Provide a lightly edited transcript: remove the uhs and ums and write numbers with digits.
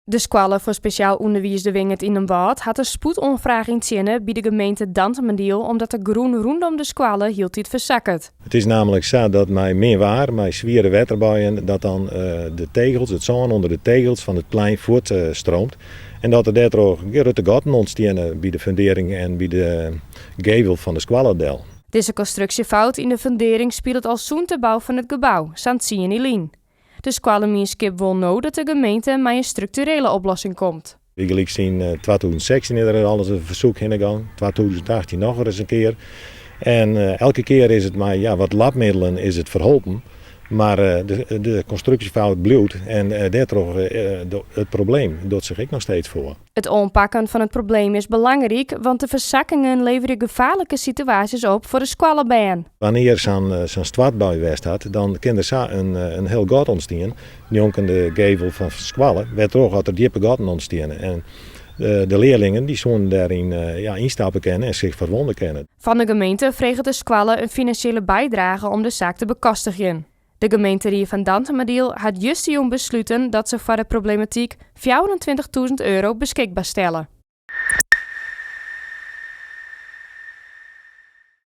De skoalle foar spesjaal ûnderwiis De Wingerd yn Damwâld hat in spoedoanfraach yntsjinne by de gemeente Dantumadiel omdat de grûn rûnom de skoalle hieltyd fersakket. It is nammentlik sa dat mei min waar, mei swiere wetterbuien, dat dan de tegels, it sân ûnder de tegels fan it plein fuortstroomt en dat der dêrtroch grutte gatten ûntsteane by de fundearring en by de gevel fan de skoalle del. Dizze konstruksjefout yn de fundearring spilet al sûnt de bou fan it gebou, sa'n tsien jier lyn. De skoallemienskip wol no dat de gemeente mei in strukturele oplossing komt. Bygelyks yn 2016 is der alris in fersoek hinne gong, 2018 noch ris in kear. En elke kear is it mei ja, wat lapmiddelen is it ferholpen. Mar de konstruksjefout bliuwt en dêrtroch it probleem docht sich ek noch steeds foar. It oanpakken fan it probleem is belangryk, want de fersakkingen leverje gefaarlike situaasjes op foar de skoallebern. Wannear sa'n stoartbui west hat, dan kin der sa in hiel gat ûntstean njonken de gevel fan skoalle, wêrtroch at der djippe gatten ûntsteane. En de learlingen dy soenen dêryn ynstappe kinne en sich ferwûnde kinne. Fan de gemeente freget de skoalle in finansjele bydrage om de saak te bekostigjen. De gemeenterie fan Dantumadiel hat justerjûn besluten dat se foar de problematyk 24.000 euro beskikber stelle.